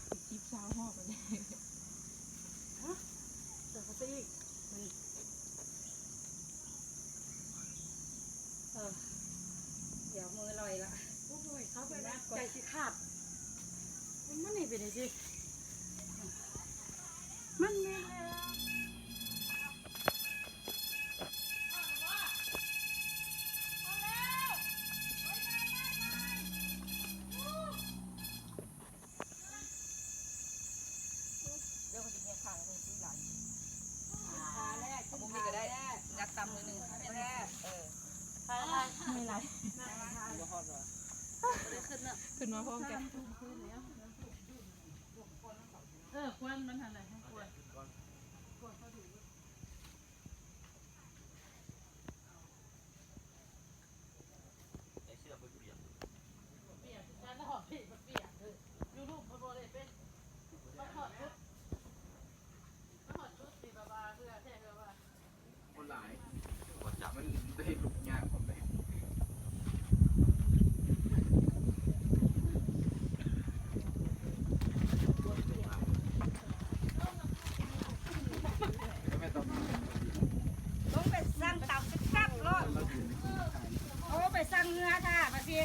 ສິບຊາວຮອບແລ້ວເດ້. ຮະ? ເດີນໄປຊະອີກ. ເອີ ດຽວມືລອຍລະ. ໂອ້ຍ ເຊົາໄປແລ້ວ ໃຈຊິຂາດ. ມັນນີ້ເປັນຈັ່ງຊີ້ ມັນແມ່ນແລ້ວ. ເດີ ເຂົາຊິເຮັດທາງເພິ່ນຊື້ຫຼາຍ ເອົາມຸມນີ້ກໍໄດ້ ຍັດຕຳໜ້ອຍໜຶ່ງ. ເອີ ໄປໆ ເມື່ອຍຫຼາຍ ບໍ່ຮອດຫວາ ບໍ່ໄດ້ຂຶ້ນເນາະ ຂຶ້ນມາພ້ອມກັນ. ເອີ ຄວັນມັນຫັ້ນແຫຼະ ຄວັນ. ໃສ່ເສື້ອເພິ່ນປຽກ ປຽກຄືກັນ ແລ້ວຫອມພີ້ມັນປຽກ ຢູ່ລຸ່ມເພິ່ນບໍ່ໄດ້ເປັນ ມາຮອດຊຸດ ມາຮອດຊຸດທີ່ແບບວ່າເຮືອແທ້ເຮືອວ່າ ຄົນຫຼາຍ ບໍ່ຈັບ ມັນໄດ້ລຸກຍາກ ບໍ່ແມ່ນ. ລົງໄປສັ່ງຕຳແຊບໆໂລດ. ໂອ້ ໄປສັ່ງເຮືອຖ້າ ບາດນີ້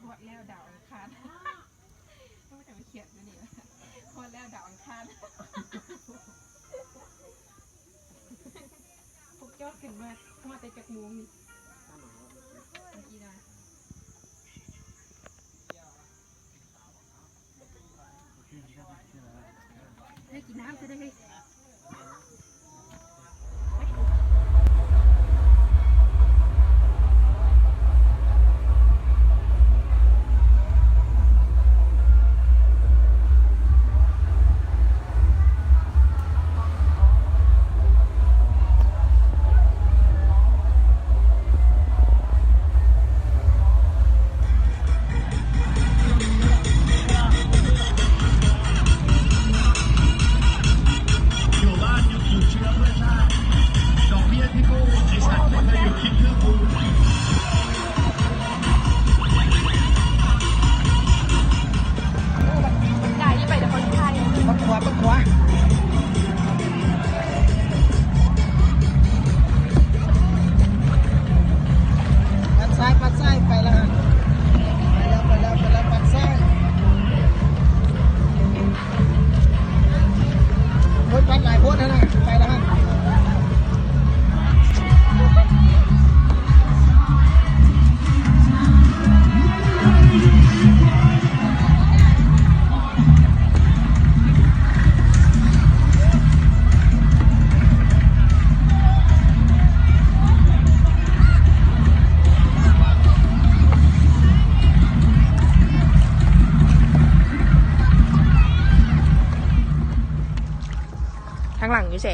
ຮອດແລ້ວດາວອັງຄານ. ໂອ້ຍ ແຕ່ວ່າຄຽດຢູ່ນີ້ ຮອດແລ້ວດາວອັງຄານ. ພວກເຈົ້າຂຶ້ນມາຮອດແຕ່ຈັກໂມງນີ້? ເມື່ອກີ້ນະ ໄດ້ກິນນ້ຳຊະເດ້. ປັດຂວາ ປັດຂວາ. ປັດຊ້າຍ ປັດຊ້າຍ ໄປແລ້ວຫັ້ນ ໄປແລ້ວ ໄປແລ້ວ ໄປແລ້ວ ປັດຊ້າຍ. ໂອ້ຍ ປັດຫຼາຍໂພດຫັ້ນນະ ໄປແລ້ວຫັ້ນ. ທາງຫຼັງຢູ່ໃສ?